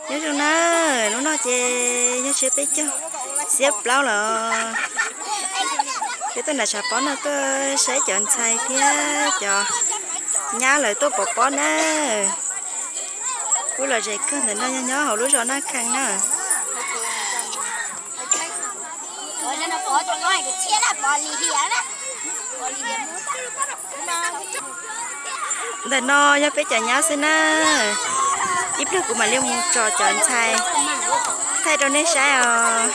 Nyob zoo na, hnub no ces yog tsiab peb caug xiab plaub los peb tuaj nram tshav pob no tuaj saib cov ntxhais thiab cov nyab lawv tuaj pov pob na. Kuj lom zem kawg ntawm no nyob hauv lub zos Naj Khees na. Ntawm no yog peb cov nyab xwb na. Ib pliag kuv mam li mus tso cov ntxhais thaij rau nej saib os.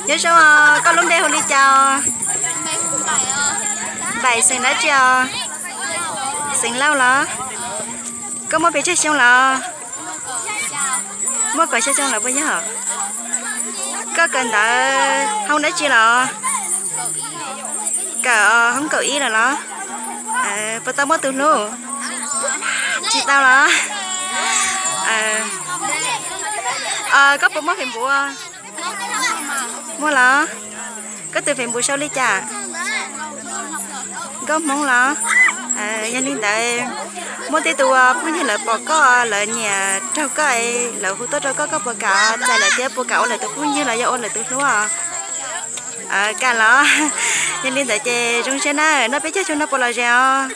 Nyob zoo, koj lub npe hu li cas? Npaim, xeem dab tsi os? Xeem Lauj los? Koj muaj pes tsawg xyoo lawm? Muaj kaum xya xyoo lawm puas yog? Koj kawm ntawv hoob dab tsi los? Kawm hoob kaum ib lawm los? Puas tau muaj tus hlub? Tsis tau los? Koj puas muaj Facebook? Muaj los? Koj tus Facebook sau li cas? Nkauj Hmoob los? Yog li ntawd, muaj tej tus phooj ywg lawv pom koj, lawv nyiam raug koj, lawv hu tuaj rau koj, koj puas kam txais lawv thiab puas kam ua lawv tus phooj ywg los yog ua lawv tus hlub? Kam los? Yog li ntawd ces zoo siab na, noj peb caug xyoo no puas lom zem os?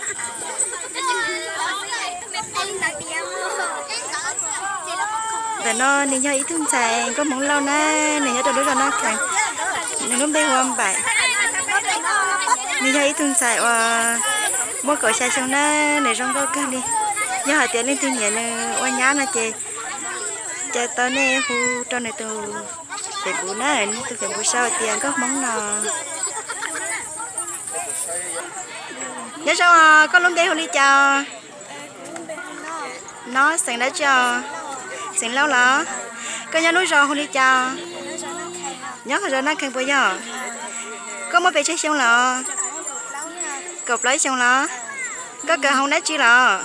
Ntawm no nws yog ib tug ntxhais Nkauj Hmoob Lauj na, nws nyob rau lub zos Naj Khees, nws lub npe hu ua Npaim. Nws yog ib tug ntxhais uas muaj kaum xya xyoo na, nws zoo nkauj kawg li. Yog hais tias leej twg nyiam nws ua nyab no ces caw tau nej hu rau nws tus Facebook na, nws tus Facebook sau hais tias Nkauj Hmoob no. Nyob zoo, koj lub npe hu li cas? No xeem dab tsi os? Xeem Lauj los? Koj nyob lub zos hu li cas? Nyob hauv zos Naj Khees puas yog? Koj muaj pes tsawg xyoo lawm? Kaum plaub xyoo los? Koj kawm hoob dab tsi los?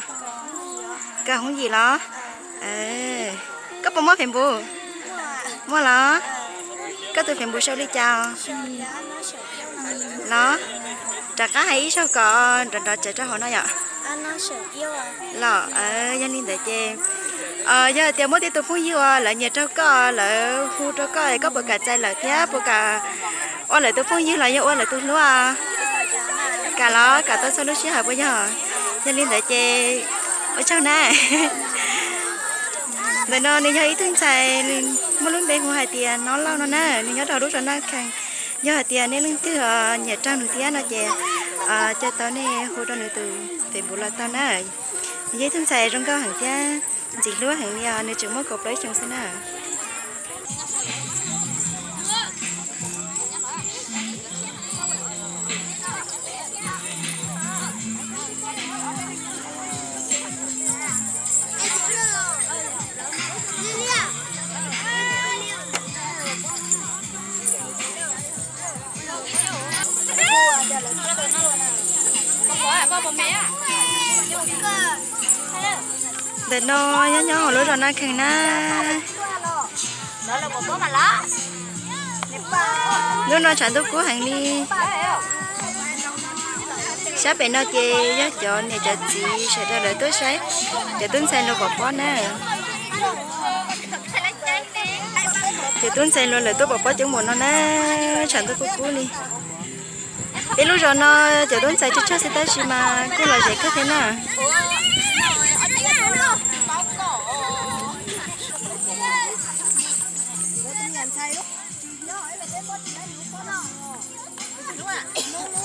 Kawm hoob yim los? Koj puas muaj Facebook? Muaj los? Koj tus Facebook sau li cas? Los, rov qab hais ib zaug kom nrov nrov tsawv rau hauv no yom. Los, yog li ntawd ces, yog tias muaj tej tus phooj ywg uas lawv nyiam raug koj, lawv hu rau koj, koj puas kam txais lawv thiab puas kam ua lawv tus phooj ywg los yog ua lawv tus hlub? Kam los, kam tau txog lub sij hawm puas yog? Yog li ntawd ces ua tsaug na. Ntawm no nws yog ib tug ntxhais muaj lub npe hu hais tias Nob Lauj no na, nws nyob rau lub zos Naj Khees. Yog hais tias nej leej twg nyiam raug nws thiab no ces caw tau nej hu rau nws tus Facebook los tau na. Nws yog ib tug ntxhais zoo nkauj heev thiab ntxim hlub heev li os, nws tseem muaj kaum plaub xyoo xwb na. Ntawm no nyob nyob hauv lub zos Naj Khees na. Hnub no tshav ntuj kub heev li. Sab pem no ces yog cov niam cov txiv sawv daws lawv tuaj saib cov tub ntxhais luag pov pob na. Cov tub ntxhais luag lawv tuaj pov pob coob npaum no na, tshav ntuj kub kub li. Peb lub zos no cov tub ntxhais tsawg tsawg xwb tab sis mas kuj lom zem kawg thiab na.